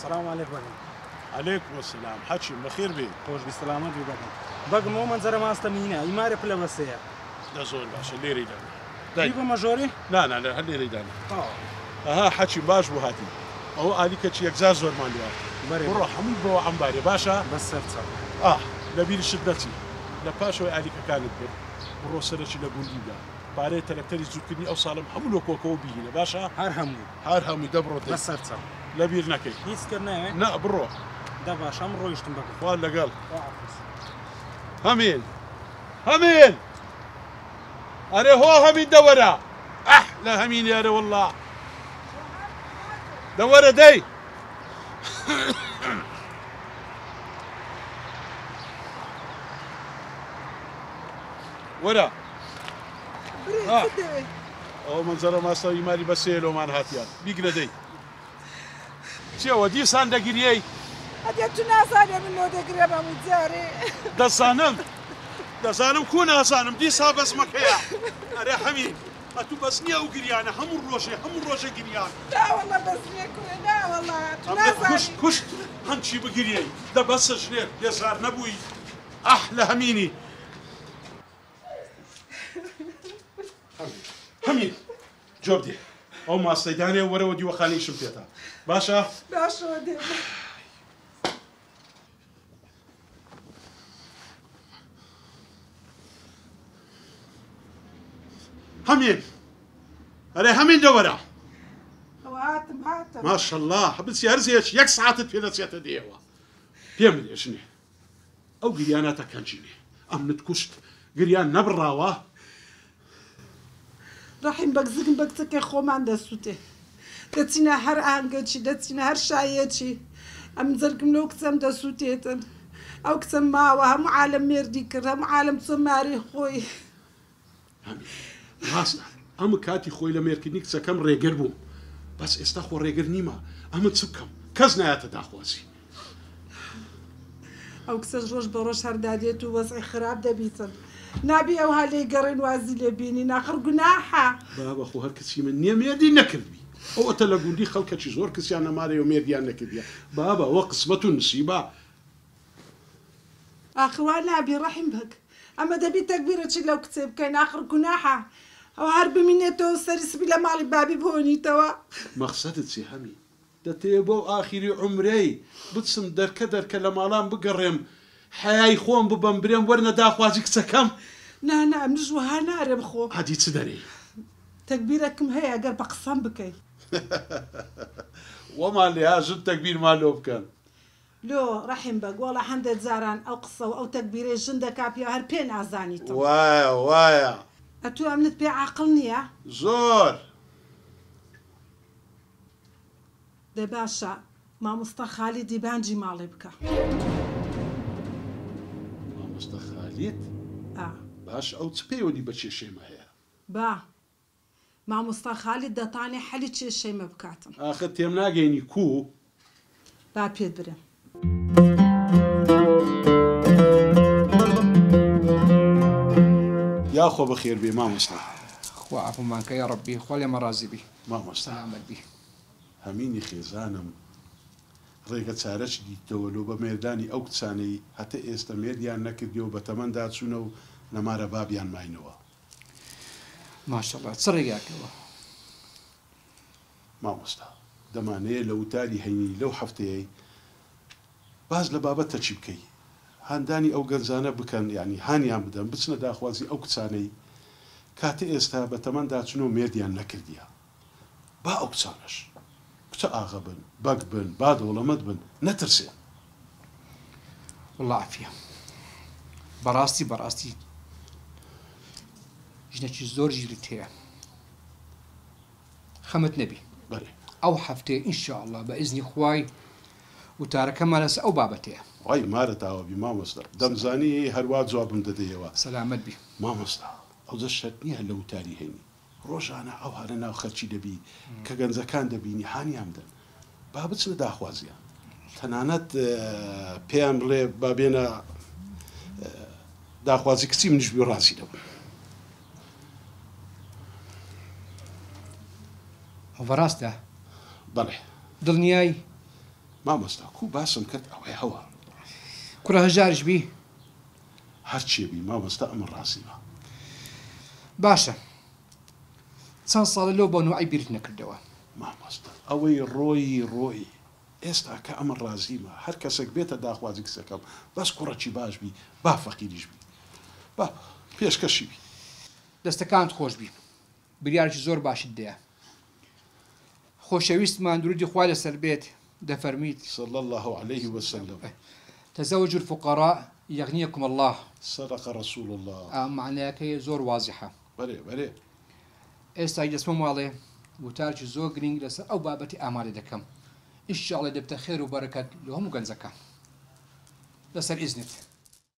سلام علیک بەگم. علیکم السلام حەکیم بەخێر بێی. خۆش بی سەلامەت بی بەگم. بەگم ئەو مەنزەرە ماستە مینە ئیمارێ پلە بەسەیە. دە زۆر باشە لێرەی دانێ. دای. بیبەمە ژۆرێ؟ نا نا هەر لێرەی دانێ. تەواو. ئەها حەکیم باش بوو هاتی. ئەوە ئالیکەکی یەکجار زۆرمان لێ هات. بەرێ بڕۆ بەگم. هەمووی بەوە عەمبارێ باشە؟ بە سەر چاو. ئاه لە بیرشت نەچی لە پاشەوەی ئالیکەکانت برد بڕۆ سەرەکی لە گوندی بدە پارەی تەرەکتەری جووتکردنی ئەو ساڵەم هەموو لۆ کۆکەوە بیهینە باشە؟ هەر هەمووی. هەر هەمووی دە بڕۆ دەی. بە سەر چاو. لە بیر نەکەی. هیچ کەت ناوێ؟ نا بڕۆ. دە باشە ئەم ڕۆیشتم بەگم. خوا لەگەڵ. خوا حافز. هەمین هەمین ئەرێ هۆ هەمین دە وەرە ئەح لە هەمینی ئەرێ وەڵڵا دە وەرە دەی. وەرە ئەوە مەنزەرە ماستە ئیماری بەسێ لۆمان هاتیان بیگرە دەی. چیەوە دیسان دەگریەی؟ ئەدێ تو نازانێ من لۆ دەگرێم هەموو جارێ. دەزانم دەزانم کو نازانم دیسا بەزمەکەیە ئەرێ حەمید ئەتوو بەس نیە ئەو گریانە هەموو ڕۆژێ هەموو ڕۆژێ گریان. ناوەڵا بەس نیە کوڕێ ناوەڵا تو ئەمنت کوشت نازانی. کوشت هەنچی بگریەی دە بەسە ژنێ بێزار نەبووی ئەح لە هەمینی. هەمین جواب دێ ئەو ماستەی دانێ وەرەوە دیوەخانە ئیشم پێتە باشە؟ باشەوە دێم. هەمین ئەرێ هەمین دەوەرە. هاتم هاتم. ماشەڵڵا بچی هەرزێک یەک سەعاتت پێ دەچێتە دێوە پێم بدێ ژنێ ئەو گریاناتە کەنجینێ ئەمنت کوشت گریان نەبڕاوە. ڕەحیم بەگ زگم بە کچەکەی خۆمان دەسوتێ دەچینە هەر ئاهەنگەکی دەچینە هەر شاییەکی ئەمن جەرگم لەو کچەم دەسوتێتن ئەو کچەم ماوە هەموو عالەم مێردی کرد هەموو عالەم چۆ مارەی خۆی. هەمین ڕاستە ئەمن کاتی خۆی لە مێرکردنی کچەکەم ڕێگر بووم بەس ئێستا خۆ ڕێگر نیمە ئەمن چ بکەم کەس نایەتە داخوازی. ئەو کچەش ڕۆژ بە ڕۆژ هەر دادێت و وەزعی خراپ دەبیتن نابی ئەوها لێی گەڕێن وازی لێ بینین ئاخر گوناحە. بابە خۆ هەر کچی من نیە مێردی نەکردبی ئەوەتە لە گوندی خەڵکەکی زۆر کچیان نەمارەیەو مێردیان نەکردیە بابە ئەوە قسمەت و نسیبە. ئاخر وا نابی ڕەحیم بەگ ئەمە دەبی تەگبیرەکی لەو کچەی بکەین ئاخر گوناحە ئەوە هەر بمینێتەوە سەری سپی لە ماڵی بابی بهۆنیتەوە. مەخسەدت چیە هەمی دەتەوێ بۆ ئاخیری عومرەی بچم دەرکە دەرکە لە ماڵان بگەڕێم حەیای خۆم ببەم برێم وەرنە داخوازی کچەکەم؟ نا نا ئەمنش وەها نارێم خۆ. ئادی چ دەرێی؟ تەگبیرەکم هەیە گەر بە قسەم بکەی. وەمان لێها ژن تەگبیرمان لۆ بکەن. لۆ ڕەحیم بەگ وەڵا هەندێ جاران ئەو قسە و ئەو تەگبیرەی ژن دەکا پیاو هەر پێ نازانیتم. وایە وایە. ئەتوو ئەمنت پێ عاقڵ نییە؟ زۆر. دە باشە مامۆستا خالیدی بانگی ماڵێ بکە. مامۆستا خالید؟ ئا. باشە ئەو چ پەیوەندی بە کێشەی مە هەیە؟ با مامۆستا خالید دەتانێ حەلی کێشەی مە بکاتن. ئاخر تێمناگەینی کوو؟ با پێت برێم. یاخوا بەخێر بێی مامۆستا. خوا عەفومان کە یاڕەبی خوا لێمان ڕازی بی. مامۆستا. سەلامەت بی. هەمینی خێزانم ڕێگە چارەچ دیتەوە لۆ بە مێردانی ئەو کچانەی هەتە ئێستە مێردیان نەکردیە و بەتەمەندا چونە و لە مارە بابیان ماینەوە. ماشاءاللە چ ڕێگاکەوە. مامۆستا دەمانەیە لە وتاری هەینی لەو هەفتەیەی باس لە بابەتەکی بکەی هاندانی ئەو گەنجانە بکەن یانی هانیان بدەن بچنە داخوازی ئەو کچانەی کاتە ئێستا بەتەمەندا چونە و مێردیان نەکردیە با ئەو کچانەش کچە ئاغە بن بەگ بن با دەوڵەمەند بن نەترسێن. وەڵا عەفیە بەڕاستی بەڕاستی ژنەکی زۆر ژیرت هەیە خەمت نەبی بەێ. ئەو هەفتەیە ان شاء اللە بە ئیزنی خوای وتارەکەمان لەسەر ئەو بابەتەیە. وای مارە تاوە بی مامۆستا دەمزانی هەروا جوابم دەدەیەوە. سەلامەت بی. مامۆستا ئەوجە شەرت نیە لە وتاری هەینی ڕۆژانە ئەوها لە ناو خەرکی دەبی کە گەنجەکان دەبینی هانیان بدەن با بچنە داخوازیان تەنانەت پێیان بڵێ با بێنە داخوازی کچی منیش بی ڕازی دەبم. ئەوە ڕاستە؟ بەڵێ. دڵنیای؟ مامۆستا کو باسم کرد ئەوەی هەوە. کوڕە هەژاریش بی؟ هەرچێ بی مامۆستا ئەمن ڕازیمە. باشە چەند ساڵە لەو بەنوعەی بیرت نەکردەوە؟ مامۆستا ئەوەی ڕۆیی ڕۆیی ئێستا کە ئەمن ڕازیمە هەر کەسێک بێتە داخوازی کچەکەم بەس کوڕەکی باش بی با فەقیریش بی با پێشکەشی بی. دەستەکانت خۆش بی بریارێکی زۆر باشت دەیا خۆشەویستمان درودی خوای لەسەر بێت دەفەرمیت. صلی اللە علیه وسلم. تزوجوا الفقراء یغنیکم اللە. صدق رسول اللە. ئا مەعنایەکەی زۆر وازحە. بەرێ بەرێ. ئێستاش دەچمە ماڵێ وتارێکی زۆر گرینگ لەسەر ئەو بابەتی ئامادە دەکەم ان شاء اللە دەبتە خێر و بەرەکەت لۆ هەموو گەنجەکان. لەسەر ئیزنت.